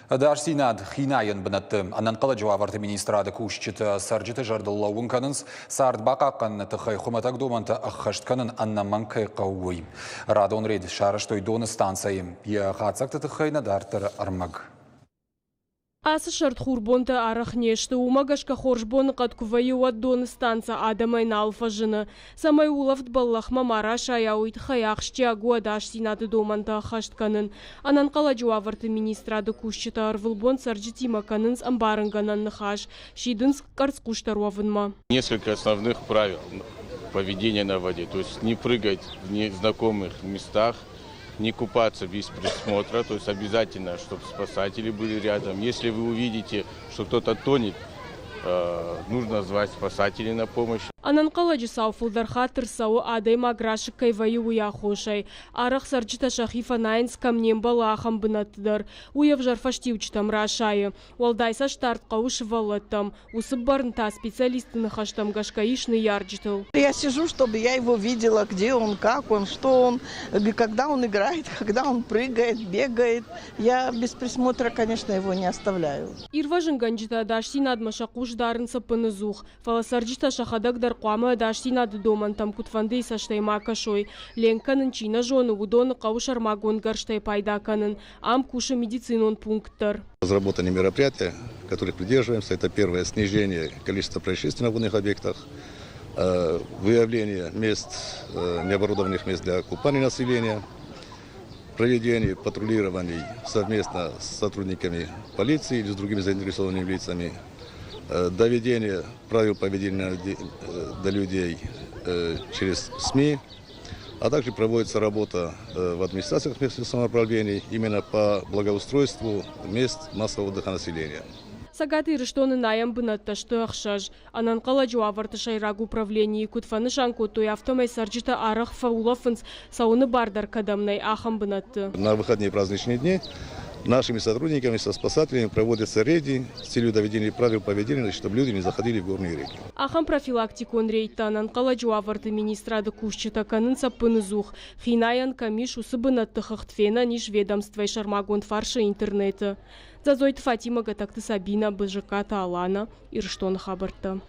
Ӕдасдзинад хинайӕн бынӕтты ӕнӕнхъӕлӕджы уавӕрты министрады кусджытӕ цӕрджыты зӕрдыл лӕууын кӕнынц, цард бахъахъхъӕныны тыххӕй хуымӕтӕг домӕнтӕ ӕххӕст кӕнын ӕнӕмӕнг кӕй хъӕуы, уый. Радон рейд сарӕзтой доны станцӕйы. Йӕ хатдзӕгты тыххӕй нӕ дарддӕры ӕрмӕг. Ацы сӕрд хурбонтӕ арӕх не сты, уымӕ гӕсгӕ хорз боныхъӕд куы вӕййы, уӕд доны станцӕ адӕмӕй нал фӕзыны. Цӕмӕй улӕфт бӕллӕхмӕ ма расайа, уый тыххӕй ахсджиаг у ӕдасдзинады домӕнтӕ ӕххӕст кӕнын. Ӕнӕнхъӕлӕджы уавӕрты министрады кусджытӕ ӕрвылбон цӕрджытимӕ кӕнынц ӕмбарынгӕнӕн ныхас, сидынц къӕрцхъусдӕр уӕвынмӕ. Несколько основных правил поведения на воде, то есть не прыгать в незнакомых местах, не купаться без присмотра, то есть обязательно, чтобы спасатели были рядом. Если вы увидите, что кто-то тонет, нужно звать спасателей на помощь. Ӕнӕнхъӕлӕджы цау фылдӕр хатт ӕрцӕуы, адӕймаг расыг кӕй вӕййы, уый аххосӕй. Арӕх цӕрджытӕ сӕхи фӕнайынц, кӕм не мбӕлы, ахӕм бынӕтты дӕр. Уый ӕвзӕр фӕстиуджытӕм расайы. Уӕлдай цӕстдард хъӕуы сывӕллӕттӕм. Уыцы бӕрн та специалистты ныхӕстӕм гӕсгӕ ис ныййарджытыл. Я сижу, чтобы я его видела, где он, как он, что он, когда он играет, когда он прыгает, бегает. Я без присмотра, конечно, его не оставляю. Ирвӕзынгӕнджытӕ ӕдасдзинадмӕ сӕ хъус дарынц ӕппыныдзух, фӕлӕ цӕрджытӕ сӕхӕдӕг дӕр хъуамӕ ӕдасдзинады домӕнтӕм куыдфӕндыйы цӕстӕй ма кӕсой. Ленк кӕнын чи нӕ зоны, уыдоны хъӕуы сӕрмагонд гӕрзтӕй пайда кӕнын. Ам кусы медицинон пункт дӕр. Разработаны мероприятия, которых придерживаемся, это первое снижение количества происшествий на водных объектах, выявление мест, необорудованных мест для купания населения, проведение патрулирований совместно с сотрудниками полиции или с другими заинтересованными лицами, доведение правил поведения до людей через СМИ, а также проводится работа в администрациях местных самоуправлений именно по благоустройству мест массового отдыха населения. Цӕгат Ирыстоны найӕн бынӕттӕ сты ӕхсӕз. Ӕнӕнхъӕлӕджы уавӕрты сӕйраг управленийы куыд фӕнысан кодтой, афтӕмӕй цӕрджытӕ арӕх фӕулӕфынц, цӕуыны бар дӕр кӕдӕм нӕй, ахӕм бынӕтты. На выходные праздничные дни нашими сотрудниками, со спасателями проводятся рейды с целью доведения правил поведения, чтобы люди не заходили в горные реки. Ахӕм профилактикон рейдтӕ ӕнӕнхъӕлӕджы уавӕрты министрады кусджытӕ кӕнынц ӕппыныдзух. Хинайӕн кӕм ис, уыцы бынӕтты хыгъд фенӕн ис ведомствӕйы сӕрмагонд фарсы интернеты. Дзӕдзойты Фатимӕ, Гӕтӕгты Сабинӕ, Бызыккаты Алана, Ирыстоны хабӕрттӕ.